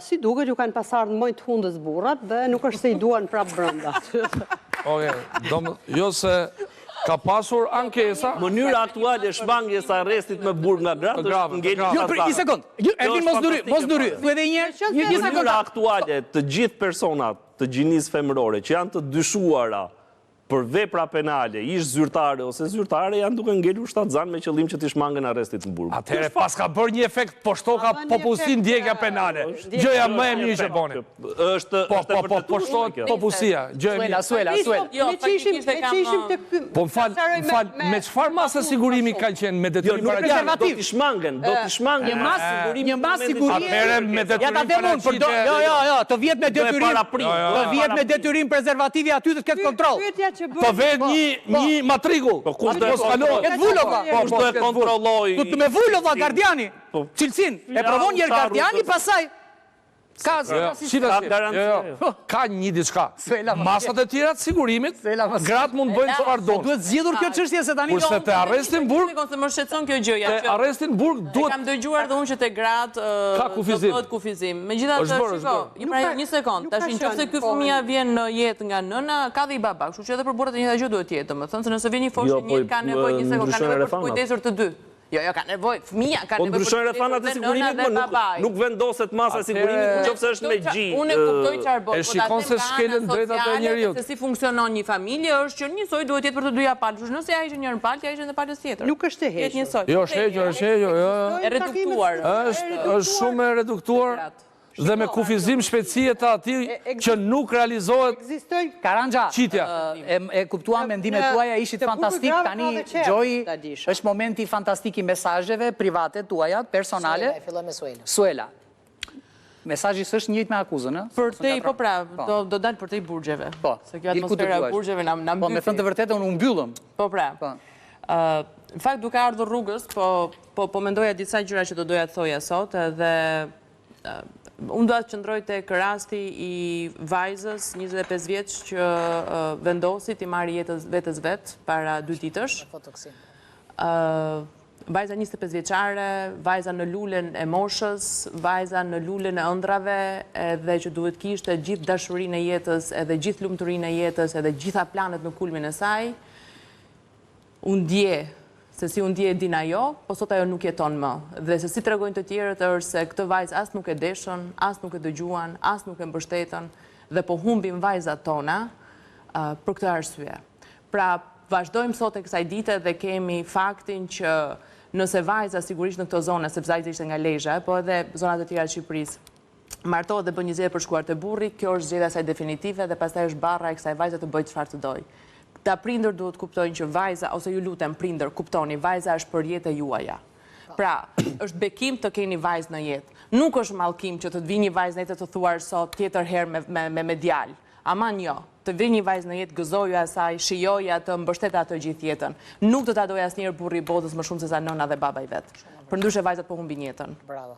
Si duket ju kanë pas ardhë në majë të hundës burrat dhe nuk është se i duan prapë brenda. Okej, do më, jo se ka pasur ankesa. Mënyra aktuale e shmangjes së arrestit me burg nga gratë është ngelja Jo, për një sekond. Jo, Ervin mos ndërhy, mos ndërhy. Thuaj edhe një herë, një një sekond. Mënyra aktuale të gjithë personat të gjinisë femërore që janë të dyshuara për vepra penale, ish zyrtare ose zyrtare, janë duke ngelur shtatzanë me qëllim që t'i shmangen arrestit në burg. Atëherë paska bërë një efekt po shtoka popullsinë ndjekja penale. Gjëja më e mirë që boni. Është Po, po, po, po shtohet popullsia, gjë e mirë. Suela, Suela, Suela. Jo, faktikisht e kam Po më fal, më fal, me çfarë mase sigurimi kanë qenë me Jo, detyrim nuk paraqitje? janë, do t'i shmangen, do t'i shmangen. Një masë, një masë sigurie. Atëherë me Ja ta detyrim them unë, për do, paraqitje. jo, jo, jo, të vihet me Do e detyrim, paraprin, Jo, jo, të vihet me detyrim prezervativi aty të ketë kontroll. Pyetja që Të bëri vetë një një matrikull. Po kush do e Mos kalohet. Ketë vulë, vlla. Po, Kush po, do e ketë vulë. kontrolloj? Do të me vulë vlla gardiani. Po. Cilësinë. E provon një herë gardiani, pastaj ka Jo, jo, ka si ta Ka si? garanci, Jo, jo. jo. Ka një diçka. Suela, mos- Masat e tjera të sigurimit, Suela, mos- gratë mund bëjnë çfarë donë. Duhet zgjidhur kjo çështje se tani Kurse te arresti në burg, Se më shqetëson kjo gjëja te që arresti në burg E duhet kam dëgjuar dhe unë që te gratë Ka kufizim. do bëhet kufizim. Megjithatë, Është bërë, është shiko, bërë. një pra Nuk ka- një sekond, nuk tash ka në qoftë se qenë ky kohën. fëmija vjen në jetë nga nëna, ka dhe i baba, kështu që edhe për burrat e njëjta gjë duhet të jetë, domethënë se nëse vjen një foshnjë Jo, në po jetë ka nevojë një sekond, ka ndryshojnë nevojë për të rrethanat. kujdesur të dy. Jo, jo, ka nevojë, fëmija ka Po nevojë për të ndryshojnë rrethanat e kujdesur dhe nëna sigurimit, dhe më nuk babai. nuk vendoset masa e sigurimit në qoftë se është me gji. Unë e kuptoj çfarë bën, e po ta shikon them se nga ana shkelen drejtat e sociale njeriut. se si funksionon një familje është që njësoj duhet jetë për të dyja palët. Kështu që nëse ja heqin njërën palë, ja heqin edhe palës tjetër. Nuk është e Jetë hequr. njësoj. Jo, është hequr, është hequr, jo, jo. E reduktuar. Është është shumë e reduktuar dhe me kufizim shpejtësie të atij që nuk realizohet Ekzistojnë Karanja, qitja. e, e kuptuam mendimet në- tuaja, ishit te burgu fantastik, grave tani ka dhe qepë, Gjoi, ta dish. është momenti fantastik i mesazheve private tuaja, personale. Suela, e filloj me Suelën. Suela. Mesazhi s'është njëjtë me akuzën, ë? Për te, po pra, do do dal për te burgjeve. Po. Se kjo dil ku të atmosfera e duash. burgjeve na na Po, me mbyti. thënë të vërtetën, unë u mbyllëm. Po pra. Po. Ë, në fakt duke ardhur rrugës, po po po mendoja disa gjëra që do doja të thoja sot edhe ë, unë dua të qëndroj tek rasti i vajzës 25 vjeç që ë, vendosi t'i marrë jetës vetes vet para dy ditësh. Fotoksin. Ë, vajza 25 vjeçare, vajza në lulen e moshës, vajza në lulen e ëndrave, edhe që duhet kishte gjithë dashurinë e jetës, edhe gjithë lumturinë e jetës, edhe gjitha planet në kulmin e saj. U ndje, se si u ndje e din ajo, po sot ajo nuk jeton më. Dhe se si tregojnë të tjerët është se këtë vajzë as nuk e deshën, as nuk e dëgjuan, as nuk e mbështetën dhe po humbim vajzat tona uh, për këtë arsye. Pra, vazhdojmë sot e kësaj dite dhe kemi faktin që nëse vajza sigurisht në këto zona, sepse vajza ishte nga Lezha, po edhe zonat e tjera të Shqipërisë, martohet dhe bën një zgjedhje për shkuar te burri, kjo është zgjedhja e saj definitive dhe pastaj është barra e kësaj vajze të bëjë çfarë të dojë. Këta prindër duhet kuptojnë që vajza ose ju lutem prindër, kuptoni, vajza është për jetë e juaja. Pra, është bekim të keni vajzë në jetë. Nuk është mallkim që të të vijë një vajzë në jetë të thuar sot tjetër herë me me me, me djalë. Aman jo. Të vijë një vajzë në jetë, gëzoju asaj, shijoje atë, mbështet atë gjithë jetën. Nuk do ta dojë asnjëherë burri i botës më shumë se sa nëna dhe baba i vet. Përndryshe vajzat po humbin jetën. Bravo.